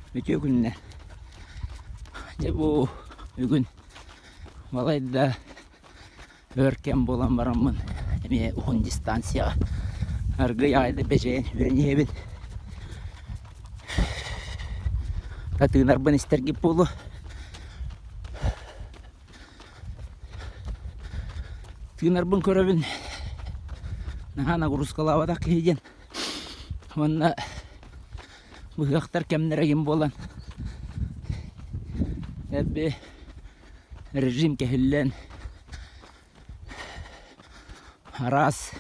Үтүө күннэр. Дьэ бу бүгүн балайда өр кэм буолан бараммын эмиэ уһун дистанцияҕа аргыый аҕай да бэдьэйэн сүүрэн иһэбин. Тыынарбын истэргит буолуо. Тыынарбын көрөбүн наһаа нагрузкалаабатах киһи диэн уонна быһыахтар кэмнэрэ игин буолан эбби режим кэһиллэн араас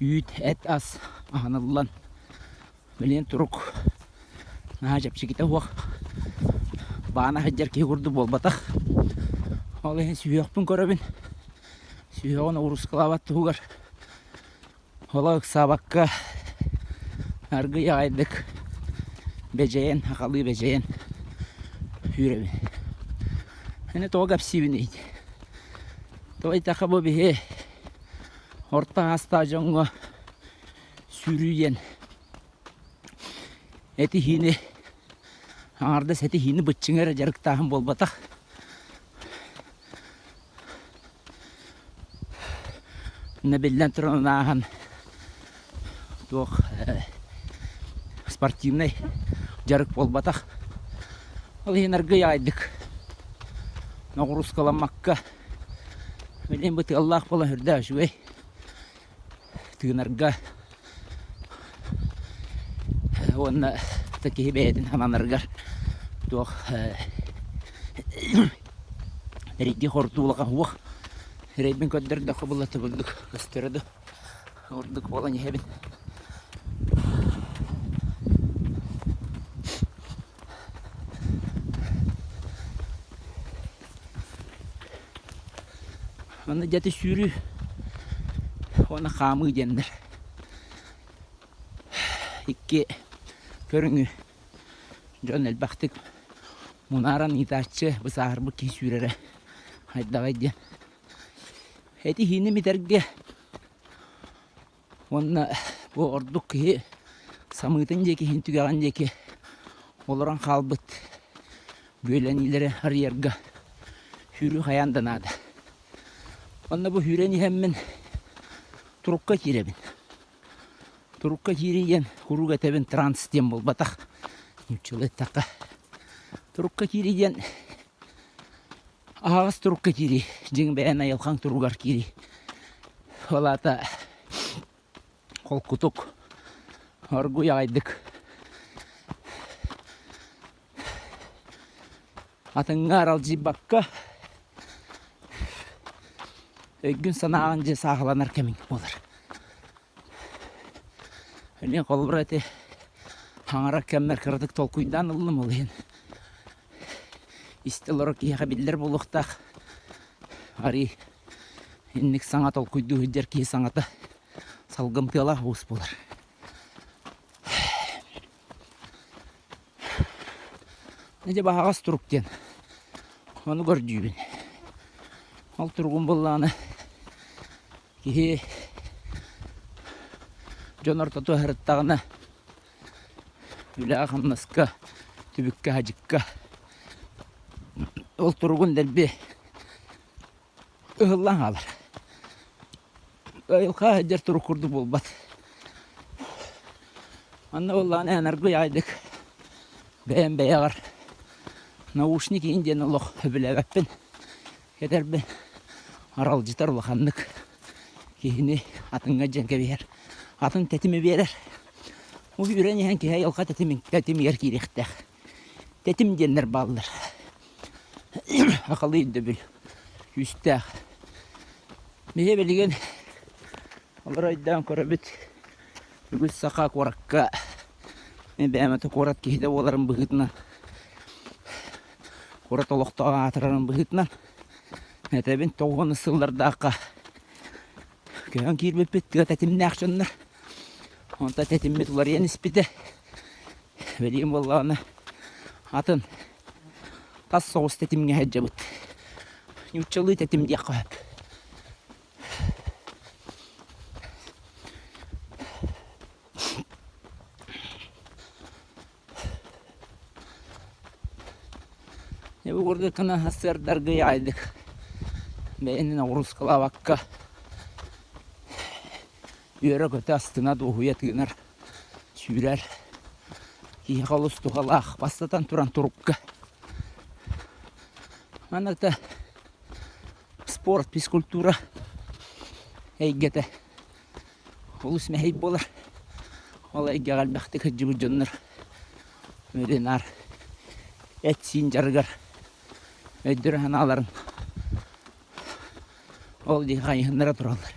үүт эт ас аһаныллан билигин турук наһаа чэпчэкитэ суох баана сылдьар киһи курдук буолбатах ол иһин сүһүөхпүн көрөбүн сүһүөҕүн уурускалаабат туһугар Олох ыксаабакка аргыый аҕайдык бэдьэйэн, сахалыы бэдьэйэн сүүрэбин. Ини тоҕо кэпсиибиний? Тоҕо диэтэххэ бу биһи орто аастаах дьоҥҥо сүүрүү диэн этиһиини аҥардас этиһиини быччыҥы эрэ дьарыктааһын буолбатах. Иннэ биллэн туран ааһан туох спортивнай дьарык буолбатах. Ол иһин аргыый аҕайдык ноҕуруускаламмакка билигин бу тыаллаах буолан сүрдээх үчүгэй тыынарга уонна да киһи бэйэтин сананарыгар туох эрийдии хордуу улахан уох эрэйбин көрдөрдөххө була тубуллук көстөрө да ордук буолан иһэбин Манна дьэ сүүрүү уонна хаамыы диэннэр икки көрүҥү дьон элбэхтик мунааран ыытааччы бу сааһырбыт киһи сүүрэрэ хайдаҕый диэн. Этиһиини митэргэ Уонна бу ордук киһи самыытын диэки, иһин түгэҕин диэки олорон хаалбыт бүөлэниилэри арыйарга сүүрүү хайаан да наада. Онно бу сүүрэн иһэммин турукка киирэбин. Турукка киирии диэн куруук этэбин транс диэн буолбатах. Нууччалыы эттэххэ. Турукка киирии диэн Аһаҕас турукка киирии, дьиҥ бэйэн айылҕаҥ туругар киирии. Ол аата холкутук, оргууй аҕайдык атыҥҥа аралдьыйбакка өйгүн-санааҕын дьэ сааһыланар кэмиҥ буолар. Мин холобура ити хаҥарар кэммэр кыратык толкуйдаан ыллым ол иһин Истэ олорор киһиэхэ биллэр буолуохтаах. Арыый инник саҥа толкуйдуу сылдьар киһи саҥата салгымтыалаах уус буолар. Дьэ баһаҕас турук диэн ону көрдүүбүн. Ол туругум буоллаҕына киһи дьон ортоту аһарыттаҕына Үлэҕэ-хамнаска, түбүккэ-хадьыкка ол туругун дэлби ыһыллан хаалар. Айылҕа сылдьар турук курдук буолбат. Манна буоллаҕына эн аргыый аҕайдык бэйэм бэйэҕэр наушник иин диэн олох сөбүлээбэппин. Кэтэрбин аралдьытар улаханнык киһини атыҥҥа дьиэн кэбиһэр, атын тэтими биэрэр. Бу үүрэн иһэн киһи айылҕа тэтимин тэтимигэр киириэхтээх. Тэтим диэннэр бааллар. Акалыы өйдөбүл күүстээх. Биһи билигин олору өйдөөн көрөбүт. Үгүс саха куоракка мин бэйэм это куорат киһитэ буоларым быһыытынан куорат олохтооҕо аатырарым быһыытынан этэбин тоҕуону сыллардаахха көһөн киирбиппит тыа тэтимнээх дьоннор онто тэтиммит уларыйан испитэ билигин буоллаҕына атын тас соҕус тэтимҥэ сылдьабыт нууччалыы тэтим диэххэ сөп Бу курдук гына сарсыардарга аайдык бэйэни ноҕуруускалаабакка үөрэ-көтө астына дуоһуйа тыынар, сүүрэр киһиэхэ олус туһалаах, бастатан туран турукка. Маннык да спорт, физкультура эйгэтэ олус мэһэй буолар. Ол эйгэҕэ элбэхтик сылдьыбыт дьоннор ветеринар эт-сиин дьарыгар өйдөрө-санааларын ол диэки хайыһыннара тураллар.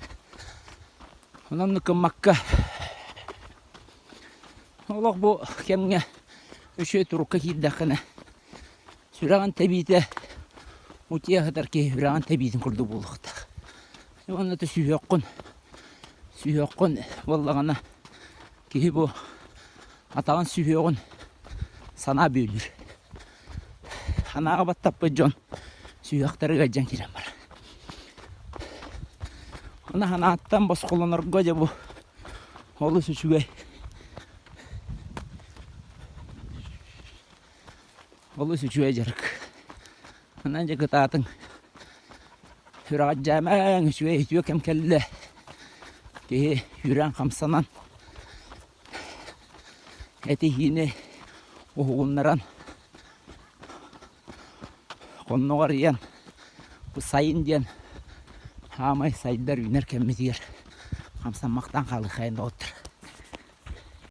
Онон ыкыммакка олох бу кэмҥэ үчүгэй турукка киирдэххинэ сүрэҕин тэбиитэ утуйа сытар киһи сүрэҕин тэбиитин курдук буолуохтаах. Уонна да сүһүөххүн сүһүөххүн буоллаҕына киһи бу атаҕын сүһүөҕүн санаа бүөлүүр. Санааҕа баттаппыт дьон сүһүөхтэрэ ыалдьан киирэн барар. Аны санааттан босхолонорго дьэ бу олус үчүгэй олус үчүгэй дьарык. Онон дьэ кытаатыҥ, сүрэҕэлдьээмэҥ, үчүгэй үтүө кэм кэллэ. Киһи үүрэн хамсанан, этиһиини уһугуннаран, хонноҕор ийэн бу сайын диэн саамай сайдар үүнэр кэммитигэр хамсаммахтаан хаалыаххайын доҕоттор.